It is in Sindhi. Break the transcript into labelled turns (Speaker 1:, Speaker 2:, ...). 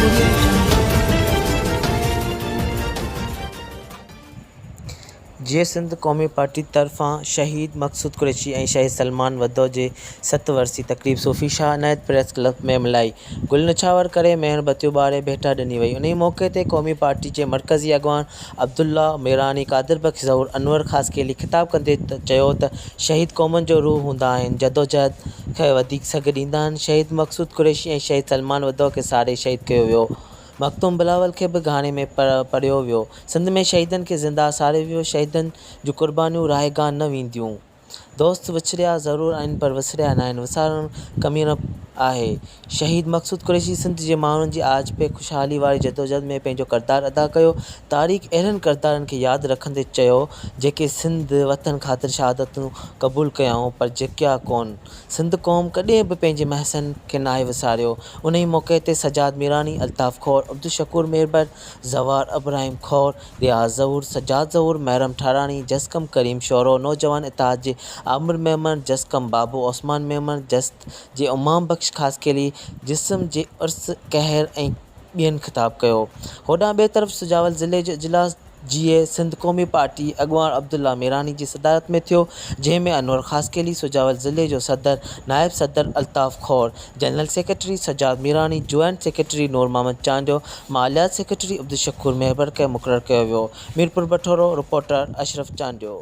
Speaker 1: Audio Jungle.
Speaker 2: Jeay Sindh Qaumi party طرفان شهيد مقصود قريشي ۽ شهيد سلمان وڌو جي ست ورسي تقريب صوفي شاهه عنايت پريس ڪلب ۾ ملهائي گل نڇاور ڪري ميڻ بتيون ٻاري ڀيٽا ڏني وئي انهي موقعي تي قومي پارٽي جي مرڪزي اڳواڻ عبدالله ميراڻي، قادر بخش زئور، انور خاصخيلي خطاب ڪندي چيو ته شهيد قومن جو روح هوندا آهن، جدوجهد کي وڌيڪ سگهه ڏيندا آهن، شهيد مقصود قريشي ۽ شهيد سلمان وڌو کي ساڙي شهيد ڪيو ويو، مخدوم بلاول کي به گهاڻي ۾ پڙهيو ويو، سنڌ ۾ شهيدن کي زنده ساڙيو ويو، شهيدن جون قربانيون رائيگان نه وينديون. دوست وڇڙيا ضرور آهن پر وسريا ناهن، وسارڻ ڪميڻپ آهي. شهيد مقصود قريشي سنڌ جي ماڻهن جي آجپي خوشحالي واري جدوجهد ۾ پنهنجو ڪردار ادا ڪيو. تاريخ اهڙن ڪردارن کي ياد رکندي چيو جيڪي سنڌ وطن خاطر شهادتون قبول ڪيائون پر جهڪيا ڪونه. سنڌ قوم ڪڏهن به پنهنجي محسن کي ناهي وساريو. انهي موقعي تي سجاد ميراڻي، الطاف کوڙ، عبدالشڪور ميربحر، زوار ابراهيم کوڙ، رياض ظهور، سجاد ظهور، محرم ٺاراڻي، جسقم ڪريم شورو، نوجوان اتحاد جي عامر ميمڻ، جسقم بابو عثمان ميمڻ، جست جي امام بخش خاصخيلي، جسم جي عرس ڪهير ۽ ٻين خطاب ڪيو. هوڏانهن ٻئي طرف سجاول ضلعي جو اجلاس جيئي سنڌ قومي پارٽي اڳواڻ عبدالله ميراڻي جي صدارت ۾ ٿيو، جنهن ۾ انور خاصخيلي سجاول ضلعي جو صدر، نائب صدر Altaf Khor, general secretary Sajjad Mirani, joint secretary Noor Muhammad Chandio, ماليات سيڪريٽري عبدالشڪور مهبر کي مقرر ڪيو ويو. ميرپور بٺورو، رپورٽر، اشرف چانڊيو.